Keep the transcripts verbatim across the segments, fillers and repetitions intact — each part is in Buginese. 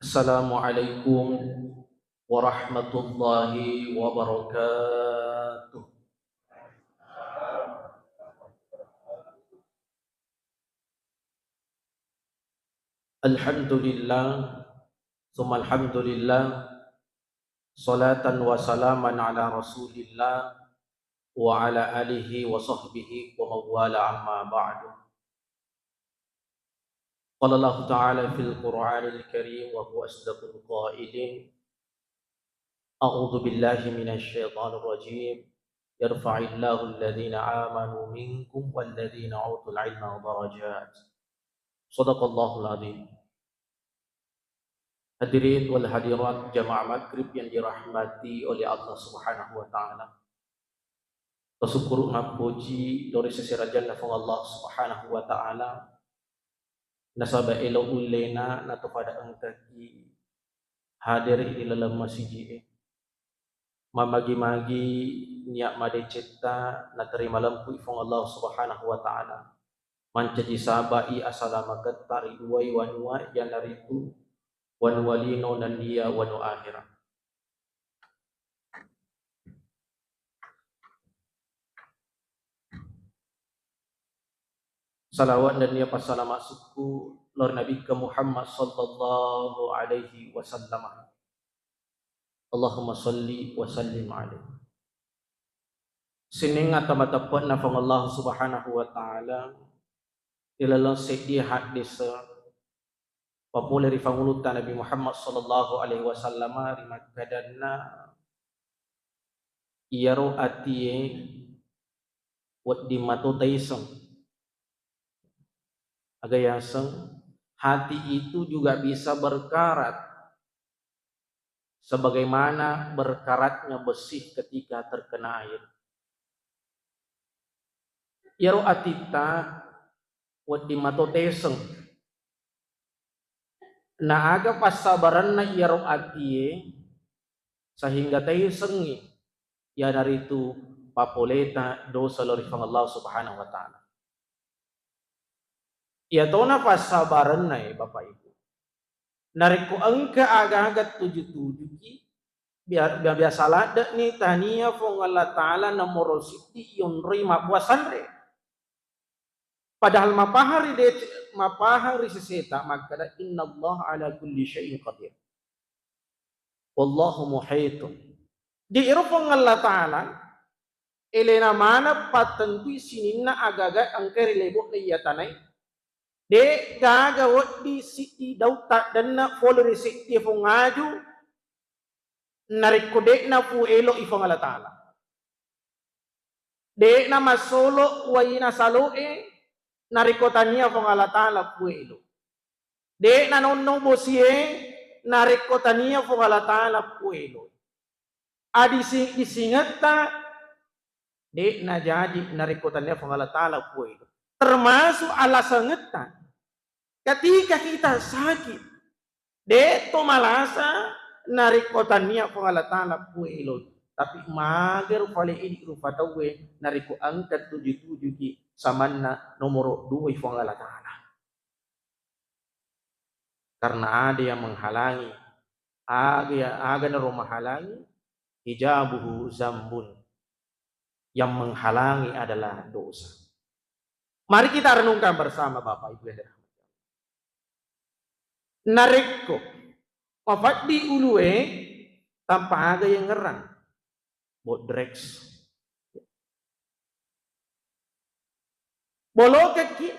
Assalamualaikum warahmatullahi wabarakatuh. Alhamdulillah, summa alhamdulillah, salatan wa salaman ala Rasulillah wa ala alihi wa sahbihi wa mawwala, amma ba'du. Qala Allahu ta'ala fil Qur'anil Karim wa huwa asdaqul qailin. A'udzu billahi minasy syaithanir rajim. Yarfa'illahu alladhina amanu minkum walladhina utul ilma darajat. Sadaqallahul adzim. Hadirin wal hadirat jamaah maghrib yang dirahmati oleh Allah Subhanahu wa Ta'ala. Tasukkuru mappoji lao ri seserajanna Puang Allah Subhanahu wa Ta'ala, nasaba elo ullena natopada engkaki hadir di laleng masiji e. Mamagi-magi niat madecetta naterima lempu i Puang Allah Subhanahu wa Ta'ala. Mancaji sabai asalamaketta ri duai wanua, iyanaritu wanua lino nenniya wanua akhera. Salawat nenniya passalama sukku lao ri Nabikka Muhammad sallallahu alaihi wasallam. Allahumma salli wa sallim alaihi. Sining ata mateppe'na Puang Allah Subhanahu wa Ta'ala, ri laleng seddi haddese papole ri Pangulutta Nabi Muhammad sallallahu alaihi wasallam, ri makkadanna, iyaro atie wedding mato taiseng. Aga yaseng, hati itu juga bisa berkarat sebagaimana berkaratnya besi ketika terkena air. Iyaro atitta wedding mato taiseng. Na aga passabarenna iyaro atie sehingga taisengngi, iyanaritu papoleta dosa lao ri Puang Allah Subhanahu wa Ta'ala. Iyatona passabarenna, e, Bapak Ibu. Narekko engka aga-aga tuju-tujuki, bia-, bia-, biasa ladde'ni tania Puang Allah Ta'ala nomoro siddi yonroi mabbua sanre. Padahal mapahang ri de-, mapahang ri seseta makkada, "Innallaha ala kulli syai'in qadir. Wallahu muhitun." Di ero Puang Allah Ta'ala, elena maneng pattentui sininna agaga engka ri lebo'na iya tanae. De gaga wedding siddi daung taddenna pole ri seddi fong aju, narekko de'na pu elo'i Puang Allah Ta'ala. De'na massolo waina salo'e, narekko tania Puang Allah Ta'ala pu elo. De'na nonno bosie, narekko tania Puang Allah Ta'ala pu elo. Adisi-, disingetta, de'na jaji narekko tania Puang Allah Ta'ala pu elo. Termasuk alasangetta. Ketika kita sakit, de to malasa narekko tania Puang Allah Ta'ala pu elo. Tapi mager pale idi rupa tauwe narekko engka tuju-tujuki samanna nomoro dua Puang Allah Ta'ala. Karena ada yang menghalangi, aga, aga naro menghalangi, hijabuhu zambun. Yang menghalangi adalah dosa. Mari kita renungkan bersama, Bapak Ibu yang dirahmati Allah. Narekko mafaddi ulue, tanpa aga yang ngerang, bodreks. Bolokekki,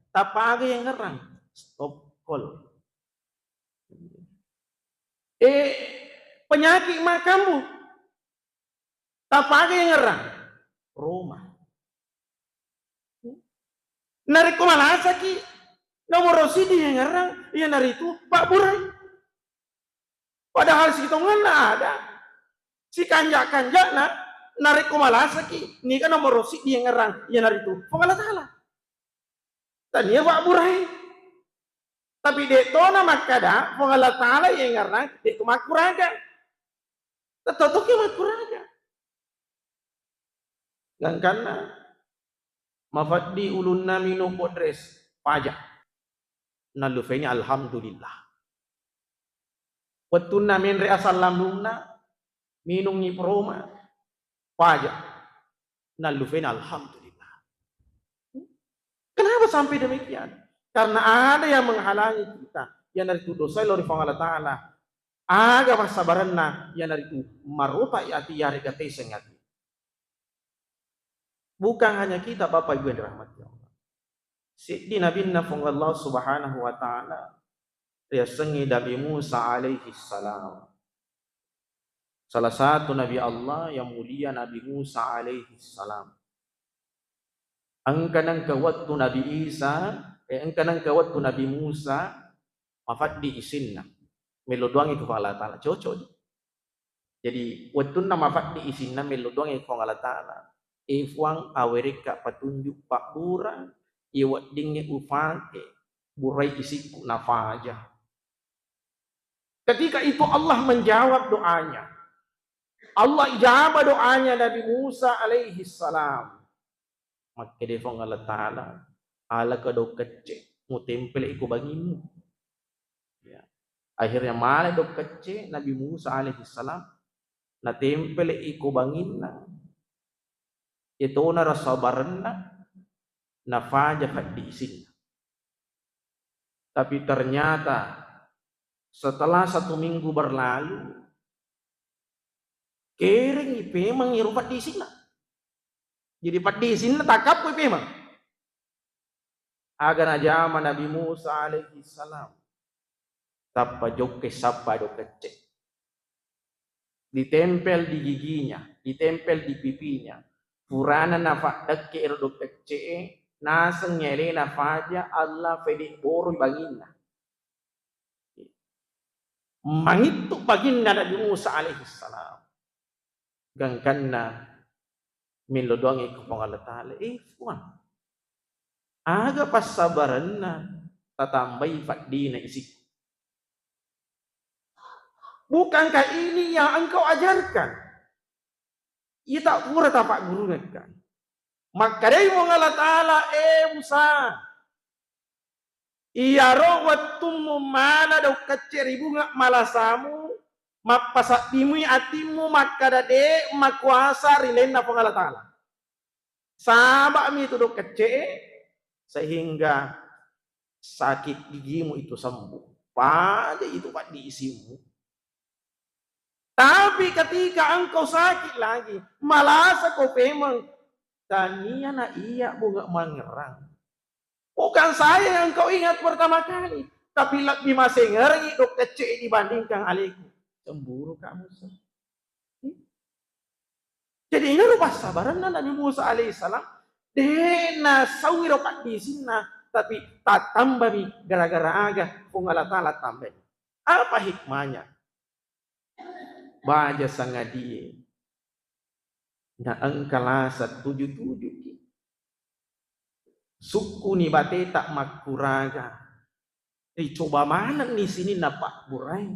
tanpa aga yang ngerang, stop call. Eh, penyakit makambu, tanpa aga yang ngerang, Roma. Narekko malasaki, nomoro siddi yang ngerang, iyanaritu pabburai. Padahal sitongenna ada, sikanja-kanjana, narekko malasaki, nika nomoro siddi yang ngerang, iyanaritu Puang Allah Ta'ala. Tania pabburai. Tapi de tona makkada Puang Allah Ta'ala yang ngerang, de to makkuraga. Tetto toki makkuraga. Gangkanna mafaddi ulunna minung bodres, paja. Nallufeni alhamdulillah. Wettunna menre asam lambungna, minungngi proma, paja. Nallufena, alhamdulillah. Kenapa sampai demikian? Karena ada yang menghalangi kita, iyanaritu dosa lao ri Puang Allah Ta'ala. Aga passabarenna, iyanaritu marotai ati, yarega teseng ati. Bukan hanya kita, Bapak Ibu yang dirahmati Allah. Seddi nabinna Puang Allah Subhanahu wa Ta'ala, riassengngi Nabi Musa alaihi salam. Salah satu Nabi Allah yang mulia, Nabi Musa alaihi salam. Engka nengka wettu Nabi Isa, eh, engka nengka wettu Nabi Musa mafaddi isinna. Melo doangngi ku Allah Ta'ala, cocok di. Jadi, wettunna mafaddi isinna, mello doangngi Puang Allah Ta'ala, "E Puang, awerekka patunjuk pabbura, iye weddingnge upake burai isikku nafaja." Ketika itu Allah menjawab doanya. Allah ijabah doanya Nabi Musa alaihi salam. Makkeda Puang Allah Ta'ala, "Alaka dau kecce, mutempele iko banginmu." Ya. Akhirnya male dau kecce Nabi Musa alaihi salam, natempele iko banginna. Yetona rasa barenna, nafaja faddi isinna. Tapi ternyata setelah satu minggu berlalu, kerengngi pemeng iro faddi isinna. Jadi faddi isinna takappoi pemeng. Aga najama Nabi Musa alaihi salam, tappa jokke sappa dau kecce. Ditempel di giginya, ditempel di pipinya. Purana nafaddekke ero dau kecce e, naseng alena faja, Allah fede boroi banginna. Mangittu baginna Nabi Musa alaihi salam. Gangkanna mello doangngi ku Puang Allah Ta'ala, "Eh, Puang, aga passabarenna tatambai faddina isikku? Bukankah ini yang engkau ajarkan? Iya tak pura tapaggurungekkan." Makkedai Puang Allah Ta'ala, "Eh Musa, iyaro wettummu mala dau kecce ri bunga malasamu, mappasabbimui atimmu makkada de makuasa ri lainna Puang Allah Ta'ala. Saba'mi tu dau kecce e, sehingga sakit gigimu itu sembuh. Pada itu faddi isimmu. Tapi ketika engkau sakit lagi, malasako pemeng, tania na iya bunga mangerang. Bukan saya yang engkau ingat pertama kali, tapi lebbi masengerengngi dau kecce e dibandingkan aleku." Cemburu kamu, Sa. Jadi, iyaro passabarenna Nabi Musa alaihissalam, de' nasaui ro paddisinna, tapi tattambami gara-gara aga Puang Allah Ta'ala tambai. Apa hikmahnya? Baja sangadie naengka lasa tuju-tujuki. Sukkuni bateta makkuraga. Ricoba manenni sininna pabburae,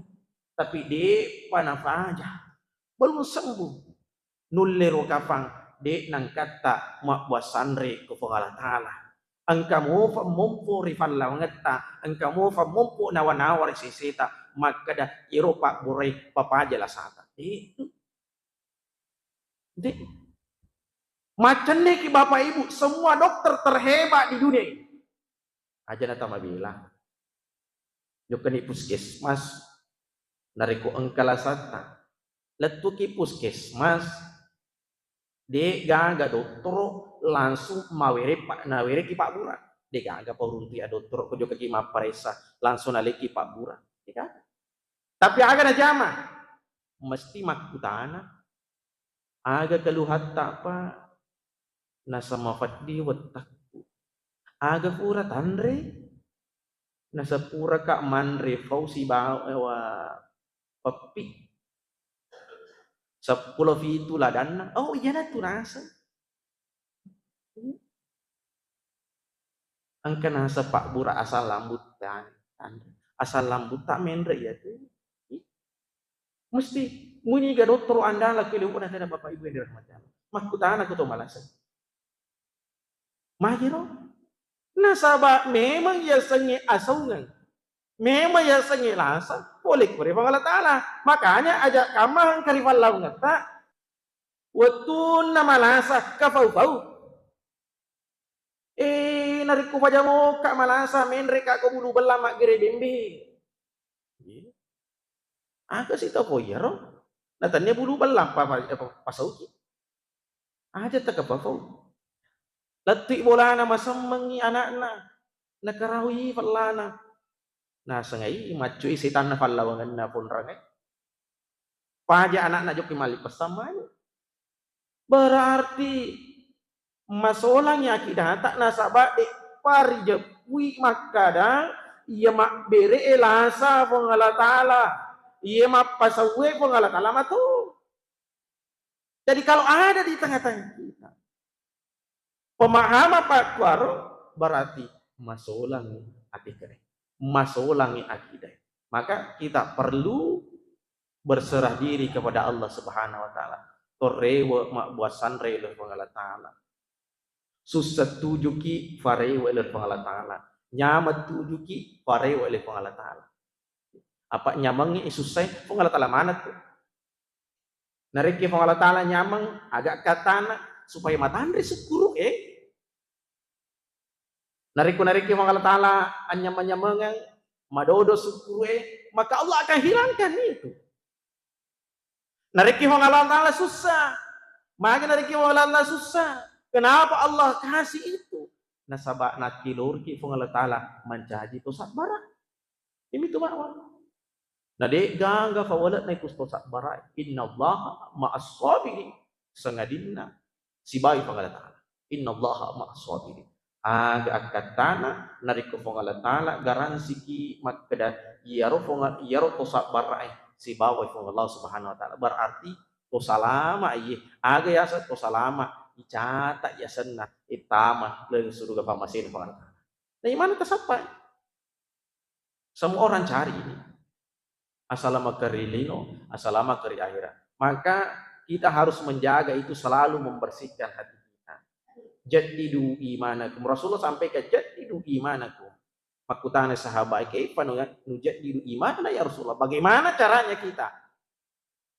tapi de'pa nafaja. Belum sembuh. Nullero kapang, de' nangkatta mabbua sanre ko Puang Allah Ta'ala. Engka mofa mompo ri fallawangetta, engka mofa mompo nawa-nawa ri seseta, makkeda iro pabburae papaja lasata. De'. De'. Maccenneki Bapak Ibu, semua dokter terhebat di dunia ini. Aja natamabela. Jokkani puskesmas, narekko engka lasatta, lettuki puskesmas, de' gaga dottoro langsung mawere pa-, nawereki pabbura. De' gaga pauruntui a dottoro ko jokkaki mapparessa langsung naleki pabbura. De' gaga. Tapi aga najama? Mesti makkutana, aga keluhatta, Pak? Nasaba mafeddi wettakku. Aga pura tanre? Nasaba puraka manre fau sibawa peppi. Seppulo fitu ladanna. Oh, iyanatu naseng. Engka naseng pabbura asam lambutta, asam lambutta menre iyatu. Mesti muniga dottoro andala ko lewu na tena Bapak Ibu yang dirahmati Allah. Makkutana ko to malasa. Magiro? Nasaba memang yasengnge asaungeng. Memang yasengnge lasa, pole kore Puang Allah Ta'ala. Makanya aja kamma engka ri pallawangetta, wettunna malasa, kafau-fau. Eh, narekko pajamokka malasa, menreka ko bulu bella maggere bembe. Aga si tau ko iyaro? Natannia bulu bella pa, pa, pa, pasauki. Aja takapafau. Lettui bolana, masemmengi anakna. Nakaraui pellana. Nasengai maccui setanna pallawangenna ponrangai. Paja anakna jokki malli pessang mani. Berarti masolangi akidata nasaba de' parijeppui makkada iya mabbere e lasa Puang Allah Ta'ala, iya mappasauwe Puang Allah Ta'ala matu. Jadi kalau ada di tengah-tengah kita pemahaman pakkuaro, berarti masolangi akidai. Masolangi akidai. Maka kita perlu berserah diri kepada Allah Subhanahu wa Ta'ala. Torrewe mabbua sanre ri Puang Allah Ta'ala. Sussa tujuki, farewe ri Puang Allah Ta'ala. Nyameng tujuki, farewe ri Puang Allah Ta'ala. Apa nyamengngi sussai, Puang Allah Ta'ala maneng tu. Narekki Puang Allah Ta'ala nyameng, aga kattana supaya matanre sukkuru e. Narekko, narekki Puang Allah Ta'ala anyameng-nyamengeng, madodo sukkuru e, maka Allah akan hilangkan itu. Narekki Puang Allah Ta'ala susah, maka narekki Puang Allah Ta'ala susah, kenapa Allah kasih itu? Nasaba nakkeloriki Puang Allah Ta'ala mancaji to sabbara. Imi tu bawang. Na de' gaga fawale'na iku to sabbarae. Innallaha ma'as sabirin. Sangadinna sibawa Puang Allah Ta'ala. Innallaha ma'as sabirin. Aga akkattana narekko Puang Allah Ta'ala garansiki makkeda iyaro Puang, iyaro to sabbarae sibawa Puang Allah Subhanahu wa Ta'ala. Berarti to salama iye. Aga yaseng to salama, icata yasenna, ittama ri suruga pamasena Puang Allah Ta'ala. Na imana tasappai. Semua orang cari ini. Asalamakeng ri lino, asalamakeng ri akhirat. Maka kita harus menjaga itu, selalu membersihkan hati kita. Jaddidu imanakum. Rasulullah sampaikan, "Jaddidu imanakum." Makkutana sahabat, "Kaifa nu-, nujaddidu imanana ya Rasulullah?" Bagaimana caranya kita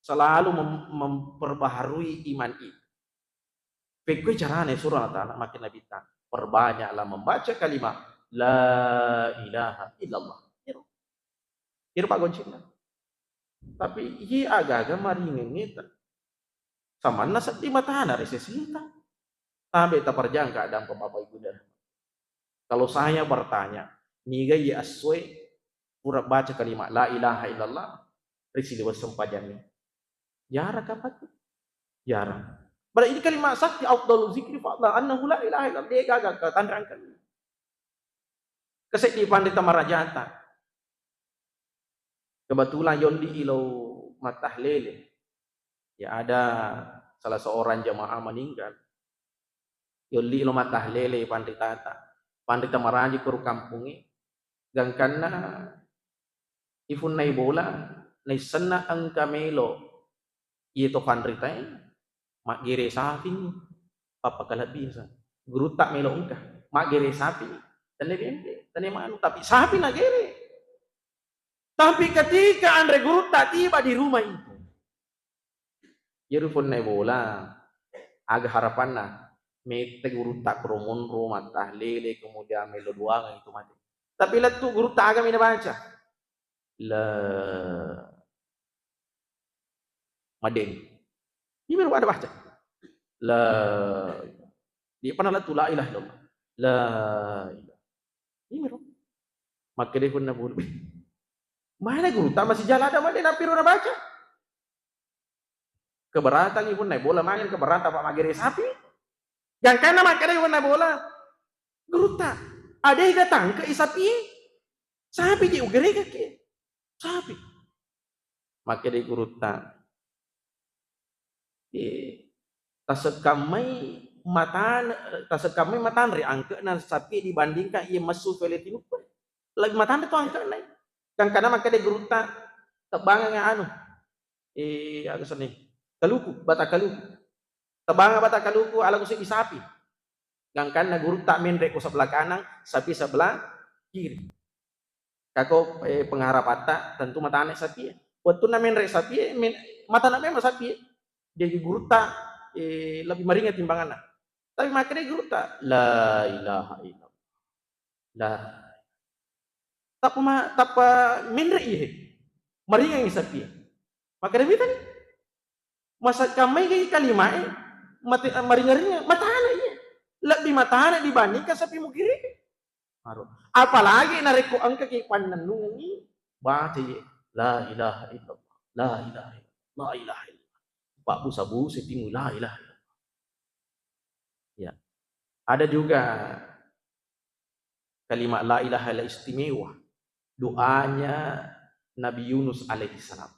selalu mem-, memperbaharui iman itu? Pekkoi carana, surah Allah Ta'ala, makin Nabitta, perbanyaklah membaca kalimat la ilaha illallah. Iro. Iro paggoncinna. Tapi iya aga-aga maringengeta. Samanna seddi matana ri seseta. Tabe taperjangka adampa Bapak Ibu dan Kalau saya bertanya, niga iya essoe pura baca kalimat la ilaha illallah ri saliweng sempajangnge? Jarang kapang tu. Jarang. Padahal ini kalimat sakti, afdalu zikri fa'lam annahu la ilaha illallah. De' gaga katanrangkan. Kaseddi panrita marajata. Kebetulan yolli ilo mattahlele. Ya, ada salah seorang jemaah meninggal. Yolli ilo mattahlele panritata. Panrita maraji kuru kampungnge. Gangkanna ifunnai bola, naissenna engka melo iye to panritae, maggere sapingngi, pappakalebbi sa. Gurutta melo engka, maggere sapingngi. Tenne bembe, tenne manu, tapi sapi nagere. Tapi ketika anre gurutta tiba di rumah itu, iyaro funnai bola, aga harapanna? Mette gurutta kuro monro, mattahlele, kemudian melo doangeng itu mate. Tapi lettu gurutta agami nabaca? La Madeni. Iyaro pada baca. La, dia pernah lettu la ilaha illallah. La ilaha. Iyaro. Makkeda funna bulu. Mana gurutta masih jalan ada madeni, napiro nabaca? Keberatan ibu naik bola, main keberatan apa maggere sapi? Gangkanna makkeda ibu naik bola, gurutta, adega tangke i sapi? Sapi je ugeregake. Sapi. Makkeda gurutta, eh, tasekkammai matan, tasekkammai matanre angke'na sapi dibandingkan iya messu fele tinuppe. Lebih matanre to angke'na. Gangkanna makkeda gurutta, tebbangengnga anu, eh, aga senni, kaluku, bata kaluku. Tebbangengnga bata kaluku, ala ku seddi sapi. Gangkanna gurutta menre ko sebelah kanan, sapi sebelah kiri. Kako, eh, pengharapatta tentu matane sapie. Wettunna menre sapie, men-, matane memang sapie. Jadi gurutta, eh, lebih maringan timbanganna. Tapi makkeda gurutta, "La ilaha illallah." La. Tappa ma-, tappa menre iye. Maringan sapie. Makkeda mitani. Masa kammaigi kalimae mate-, maringa-ringa, matana iya. Lebbi matana dibandingkan sapi mukireke. Maro. Apalagi narekko engkaki pannennungengngi, baca iye, "La ilaha illallah, la ilaha illallah, la ilaha illallah." Pabbusa-busa timu, "La ilaha illallah." Ya. Ada juga kalimat la ilaha illallah istimewa. Doanya Nabi Yunus alaihissalam.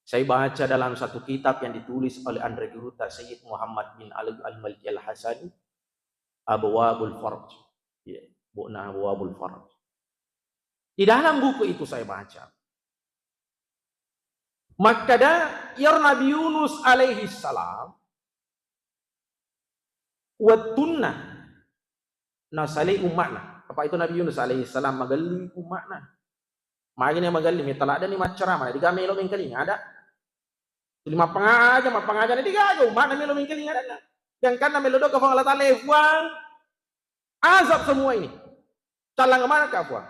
Saya baca dalam satu kitab yang ditulis oleh Andre Guruta, Sayyid Muhammad bin Ali Al-Maliki Al-Hasani, Abwabul Faraj. Ya, bukunya Abwabul Faraj. Di dalam buku itu saya baca, makkeda, iyaro Nabi Yunus alaihissalam, wettunna nasalai umma'na. Apa itu Nabi Yunus alaihissalam magelli umma'na. Magini magelli, metta laddeni maccarama, diga melo mengkalinga ada. Jadi mappangaja, mappangaja, diga aga umma'na melo mengkalinga ada. Gangkanna melo doka Puang Allah Taala, "Eh, Puang, azab semua ini. Callang mana ka, Puang?"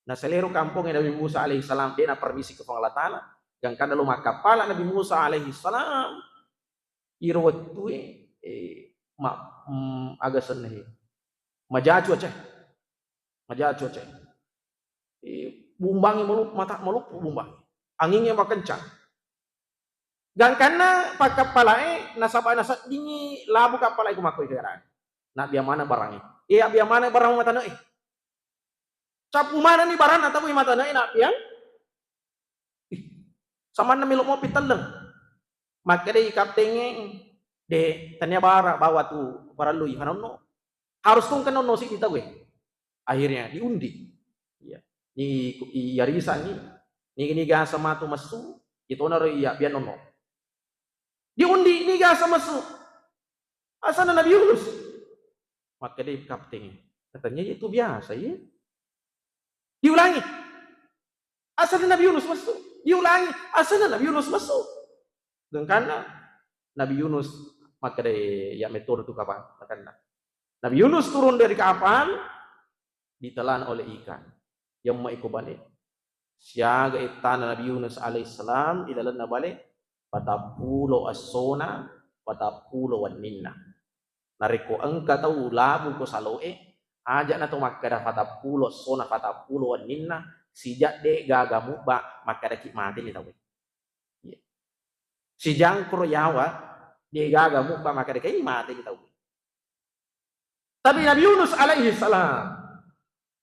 Nasalero kampongnge Nabi Musa alaihissalam, de' napermisi ke Puang Allah Taala. Gangkanna lo makkappala Nabi Musa alaihissalam, iro wettue, eh, ma-, mm, aga senna he. Maja cuaca. Maja cuaca. Eh, bumbangi malu-, mata maluppu bumbangi. Angingnge makencang. Gangkanna pakkappalae nasaba naseddingi labu kappalae ko makko ikerang. Nabbiang maneng barangnge. Eh, abbiang maneng barang matane'e. Cappu manenni baranna tau matane'e nabbiang. Ih, samanna melo mopi telleng. Makkedai kaptengnge, "De', tania bara bawa tu parellui fanonno. Harus tungke nonno siddi tauwe." Akhirnya diundi. Iya. Ni, iyarisanni, ni, niga aseng matu messu, itonaro iya biar nonno. Diundi, niga aseng messu. Asenna Nabi Yunus. Makkedai kaptengnge, "Katanya itu biasa, iya." Diulangi. Asenna Nabi Yunus messu. Diulangi. Asenna Nabi Yunus messu. Gangkanna Nabi Yunus makkeda, "Ya metode tu kapal." Gangkanna Nabi Yunus turun dari kapal, ditelan oleh ikan. Yemme iko bale. Siaga ettana Nabi Yunus alaihissalam ilalenna bale, patappulo essona, patappulo wenninna. Narekko engka tau labu ko saloe, aja na to makkeda patappulo essona, patappulo wenninna, sijak de gaga mubba makkedaki mateni tauwe. Iya. Sijangkro yawa, de gaga mubba makkedaki mateni tauwe. Tapi Nabi Yunus alaihi salam,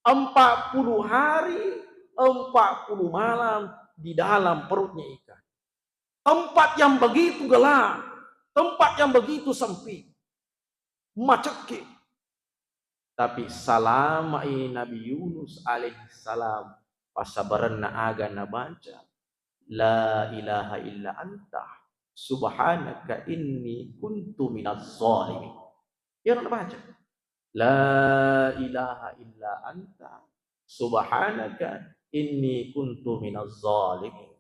empat puluh hari, empat puluh malam di dalam perutnya ikan. Tempat yang begitu gelap, tempat yang begitu sempit, macekke. Tapi salamai Nabi Yunus alaihi salam, passabarenna aga nabaca, "La ilaha illa anta, subhanaka inni kuntu minaz zalimin." Iyaro nabaca, "La ilaha illa anta, subhanaka inni kuntu minaz zalimin."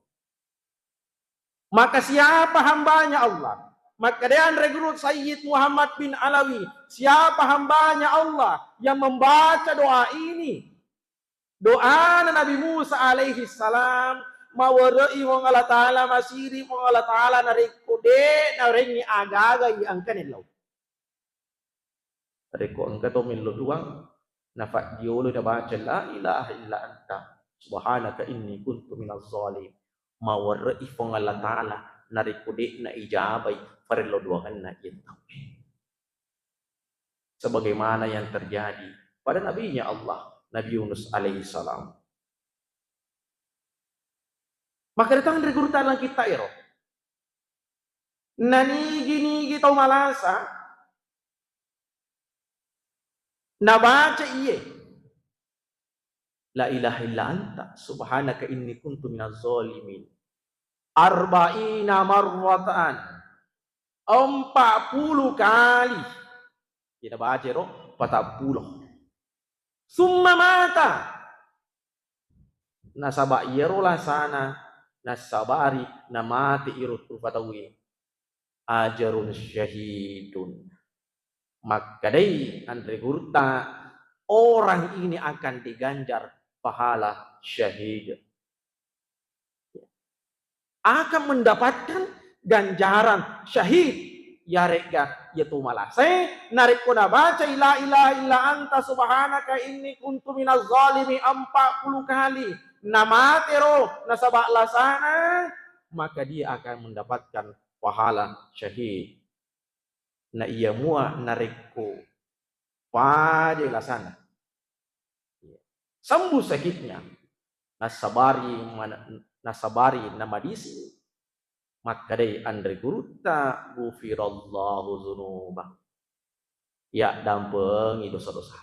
Maka siapa hambanya Allah? Makkedai Anre Guru Sayyid Muhammad bin Alawi, siapa hambanya Allah yang membaca doa ini? Doana Nabi Musa alaihi salam, mawere'i Puang Allah Taala, masiri Puang Allah Taala narekko de narengngi agaga i engkani lao. Rekko engka to mello duang, nafaddiolo nabaca, "La ilaha illa anta, subhanaka inni kuntu minaz zalim." Mawerre'i Puang Allah Taala, narekko de'na ijabai farello duangenna iye tauwe. Sebagaimana yang terjadi pada nabinya Allah, Nabi Yunus alaihi salam. Maka datang dari guru talang kita ero. Nanigi-nigi tau malasa, nabaca iye, "La ilaha illa anta, subhanaka inni kuntu minaz zalimin." Arba'ina marratan, empat puluh kali. Iya nabaca ro, patappulo. Summa mata. Nasaba iyaro lasana nassabari namate iro rupa tauwe, ajrun syahidun. Makkedai anre gurutta, orang ini akan diganjar pahala syahid. Akan mendapatkan ganjaran syahid. Yaregga iya to malasae, narekko nabacai la ilaha illa anta subhanaka inni kuntu minaz zalimin empat puluh kali, namatero nasaba lasana, maka dia akan mendapatkan pahala syahid. Na iya mua narekko paja lasana, sembuh sakitnya, nasabari mana-, nasabari namadising, makkedai anre gurutta, ghufirallahu dzunuba. Ya, dampengi dosa-dosa.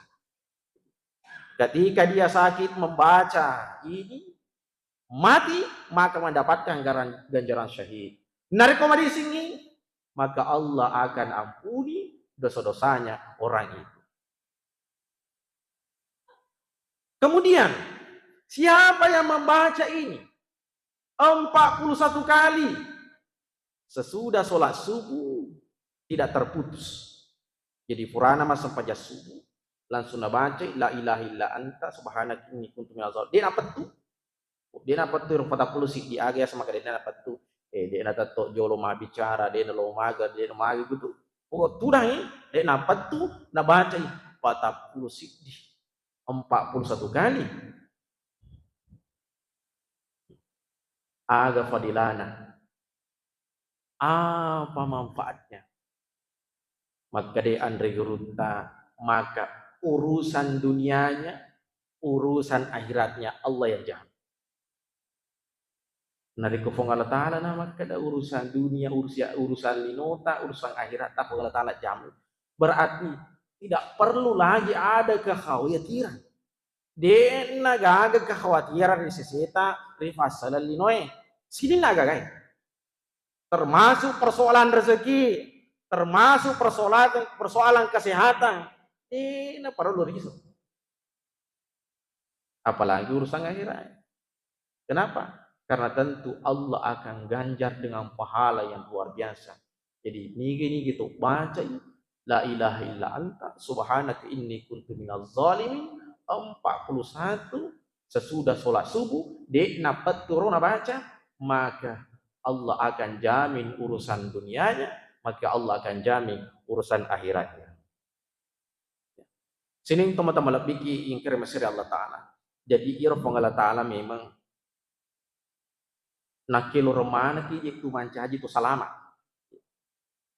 Ketika dia sakit membaca ini, mati, maka mendapatkan garan-, ganjaran syahid. Narekko madisingngi, maka Allah akan ampuni dosa-dosanya orang itu. Kemudian, siapa yang membaca ini empat puluh satu kali sesudah sholat subuh, tidak terputus. Jadi, purana massempajang subuh, langsung nabaca la ilaha illa anta subhanaka inni kuntu minaz zalimin. Dia napettu. De' napettu ero patappulo siddi, aga yaseng makkeda de' napettu. Eh, de' natetto jolo mabbicara, de' nalo maga, de' nalo maga gitu. Pokok tudangi, de' napettu, nabacai patappulo siddi, empat puluh satu kali. Aga fadilana? Apa manfaatnya? Makkeda anre gurutta, maka urusan dunianya, urusan akhiratnya Allah yang jamin. Narekko Puang Allah Ta'ala na makkeda urusan dunia, urusia-, urusan linota, urusan akhiratta Puang Allah Ta'ala jamin. Berarti tidak perlu lagi ada kekhawatiran. De'na gaga kekhawatiran ri seseta, ri fassaleng linoe. Sininna gagae. Termasuk persoalan rezeki, termasuk persoalan, persoalan kesehatan. De'na perlu risau. Apalagi urusan akhirat. Kenapa? Karena tentu Allah akan ganjar dengan pahala yang luar biasa. Jadi, nigi-nigi tu bacai la ilaha illa anta subhanaka inni kuntu minaz zalimin empat puluh satu sesudah sholat subuh, de' napettu ro nabaca, maka Allah akan jamin urusan dunianya, maka Allah akan jamin urusan akhiratnya. Sining tomatoa malebbiki engka ri masiri Allah Ta'ala. Jadi, iyaro Puang Allah Ta'ala memang nakkeloreng manekki je tu mancaji to salama.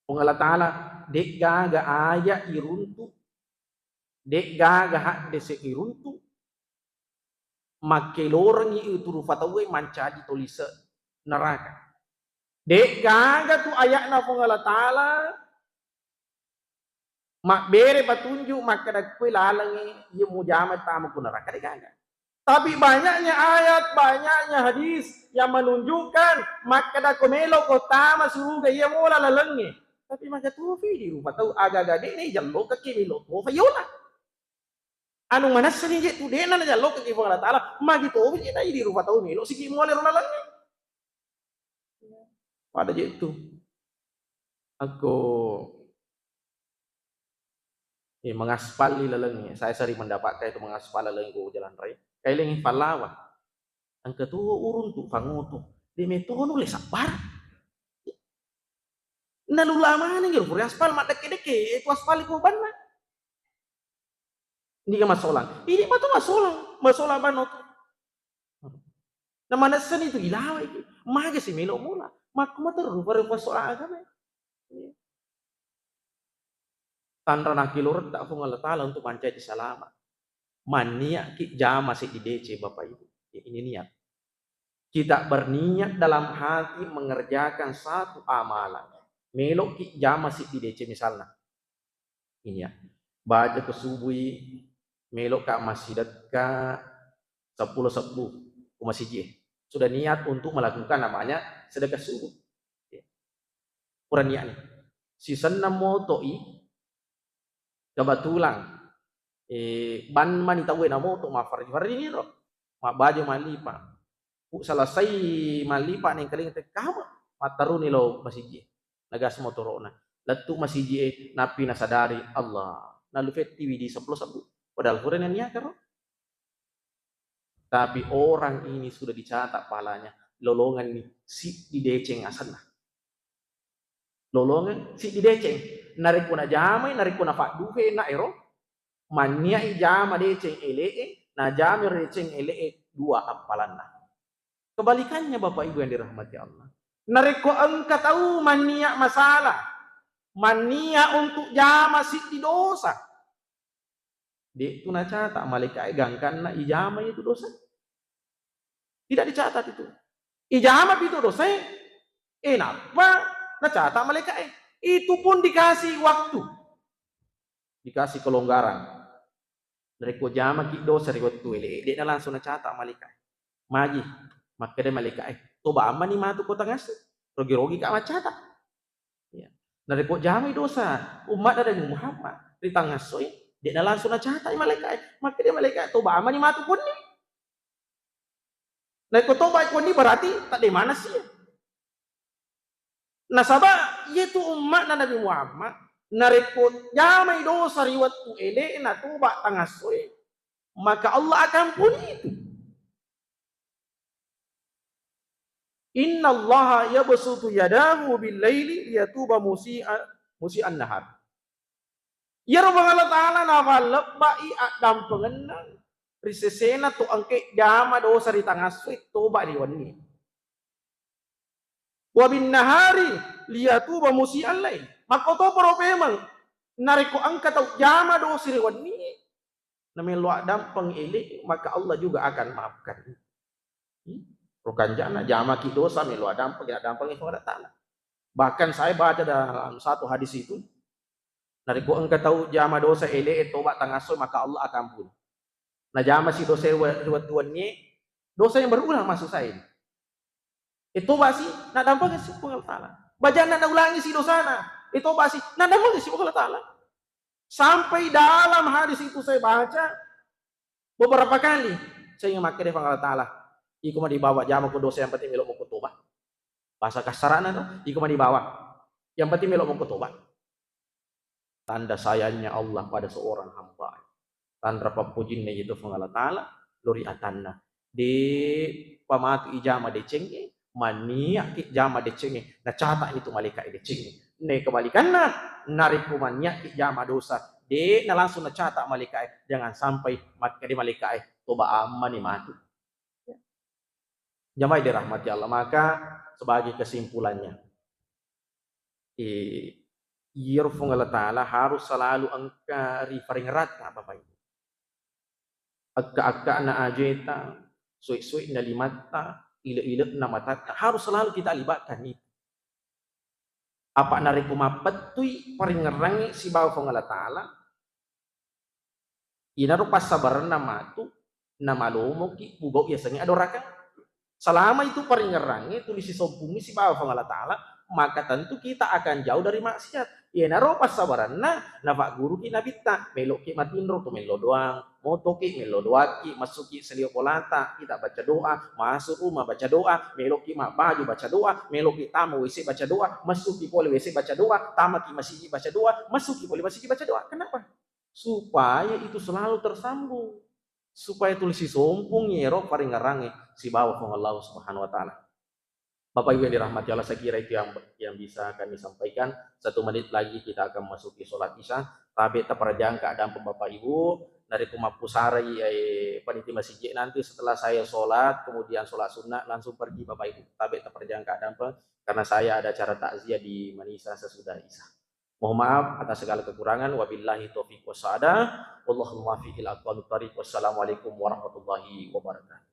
Puang Allah Ta'ala, de'gaga aya iruntu, de'gaga haddese iruntu, makkelorengngi itu rupa tauwe mancaji to lise neraka. De'gaga tu aya'na Puang Allah Ta'ala mabbere patunjuk makkeda kue lalengngi iya mujama tama ku neraka, de'gaga. Tapi banyaknya ayat, banyaknya hadis yang menunjukkan makkeda ko melo ko tama suruga iya mola lalengnge. Tapi maga tofi di rupa tau aga-aga de'na ijallokaki melo tofa yola. Anu manessani je tu de'na najallokaki Puang Allah Ta'ala, magi tofi je na idi rupa tau melo sigi muale ro lalengnge. Pada je tu. Akko, eh, mengaspal di lalengnge. Saya sering mendapatkan itu mengaspal lalengnge ko jalan raya. Kailengi pallawa. Engka tu uruntu pangoto. De' metto nulle sabbar. Nalula maneng ro pura aspal maddekke-dekke, itu aspal ko banna. Niga masolang? Ini matu masolang, masolang bano tu. Na manessani tu ilawa iki. Maga si melo mola. Makku matu rupa-rupa solang agama. Tanra nakkiloretta Puang Allah Ta'ala untuk mancaji salama. Manniat ki jama seddi deceng, Bapak Ibu. Ya, ini niat. Kita berniat dalam hati mengerjakan satu amalan. Melo ki jama seddi deceng misalna. Ini ya. Baca ke subui, melo ka massidekka seppulo sebbu ko masiji. Sudah niat untuk melakukan namanya sedekah subuh. Pura niat ni. Sisenna moto'i, kebetulan, eh, ban mani tauwe na moto, maffarri-farri ni ro. Mabbaju mallipa. Ku selesai mallipa nengkalinga tekkama, matteruni lao masiji. Nagas motoro'na. Lettu masiji e, nappi nasadari, Allah. Nalufetti widi seppulo sebbu. Padahal pura niaka ro. Tapi orang ini sudah dicatat pahalanya, lolonganni siddi deceng asenna. Lolongeng siddi deceng. Narekko najamai, narekko nafadduhe na ero, manniai jama deceng ele'e, najamai deceng ele'e dua appalanna. Kebalikannya, Bapak Ibu yang dirahmati Allah. Narekko engka tau mannia masalah, mannia untuk jama siddi dosa, de' tu nacatat malaika'e gangkanna ijama itu dosa. Tidak dicatat itu. Ijama itu dosa, eh, nappa nacatat malaika'e. Itu pun dikasih waktu. Dikasih kelonggaran. Narekko jamaki dosa ri wettu ele'e, de'na langsung nacatat malaika'e. Magi, makkeda malaika'e, "Toba ammani matu ko tangasso. Rogi-rogi ka maccata." Ya. Narekko jamai dosa ummatna Nabi Muhammad ri tangassoi, de'na langsung nacatai malaika'e. Makkeda malaika'e, "Toba ammani matu konni." Narekko toba konni berarti tadde manassi. Nasaba iyatu ummatna Nabi Muhammad, narekko jamai dosa ri wettu ele'na toba tangassoi, maka Allah akan ampuni itu. "Innallaha yabsutu yadahu bil laili liyatuba musi'a, musi'an nahar." Iyaro Puang Allah Ta'ala nafallebba'i addampengenna ri sesena to engke jama dosa ri tangassoi, toba ri wenni. "Wa bin nahari liyatuba musi'al lail." Makkotoparo pemeng, narekko engka tau jama dosa ri wenni, namelo addampeng ele, maka Allah juga akan maafkan. Hmm? Rukanjana jamaki dosa, melo addampeng, addampeng Puang Allah Ta'ala. Bahkan saya baca dalam satu hadis itu, narekko engka tau jama dosa ele, toba tangasso, maka Allah akan ampuni. Najama si dosa ri wettu wenni, dosa yang berulang maksud saya ini. Eh, toba si, naddampeng si Puang Allah Ta'ala. Bajanna naulangi si dosana. Eh, toba si, naddampeng si Puang Allah Ta'ala. Sampai dalam hadis itu saya baca beberapa kali. Saya ingat makkeda Puang Allah Ta'ala, "Iko mani bawa jama ko dosa, yang penting melo moko toba." Bahasa kasarana to, "Iko mani bawa. Yang penting melo moko toba." Tanda sayangnya Allah pada seorang hamba. Tanra pappojinna itu Puang Allah Ta'ala, lori atanna. De pamatu ijama decengnge, maniaki jama decengnge, nacata itu malaika decengnge. Ne kebalikanna, narekko maniaki jama dosa, de na langsung nacata malaika, jangan sampai makkeda malaika, "Toba ammani matu." Jamaah dirahmati Allah, maka sebagai kesimpulannya, eh, iyaro Puang Allah Ta'ala harus selalu engka ri paringeratta, Bapak Ibu. Akka-akkana ajeta, sue-suena limatta, ile-ile'na matatta, harus selalu kita libatkan itu. Apa narekko mappettui paringerangnge sibawa Puang Allah Ta'ala, inaro passabarenna matu, namalomoki pugau yasengnge adorakeng. Selama itu paringerangnge tuli sisompungngi sibawa Puang Allah Ta'ala, maka tentu kita akan jauh dari maksiat. Iyanaro passabarenna nafagguruki Nabitta, meloki matinro tu mello doang, motoki mello doakki, massuki salio bolata, kita baca doa, masuk rumah baca doa, meloki mabbaju baca doa, meloki tama W C baca doa, massuki pole W C baca doa, tamaki masigi baca doa, massuki pole masigi baca doa. Kenapa? Supaya itu selalu tersambung. Supaya tuli sisompung iyaro paringerangnge sibawa Puang Allah Subhanahu wa Ta'ala. Bapak Ibu yang dirahmati Allah, saya kira itu yang, yang bisa kami sampaikan. Satu menit lagi kita akan masuki sholat Isya. Tabe taperjangka dampeng Bapak Ibu. Narekko mappusarai, eh, panitia masjid nanti setelah saya sholat, kemudian sholat sunnah, langsung pergi Bapak Ibu. Tabe taperjangka dampeng karena saya ada acara takziah di Manisa sesudah Isya. Mohon maaf atas segala kekurangan. Wabillahi taufiq wassaada. Wallahul muwaffiq ila aqwamit thariq. Wassalamualaikum warahmatullahi wabarakatuh.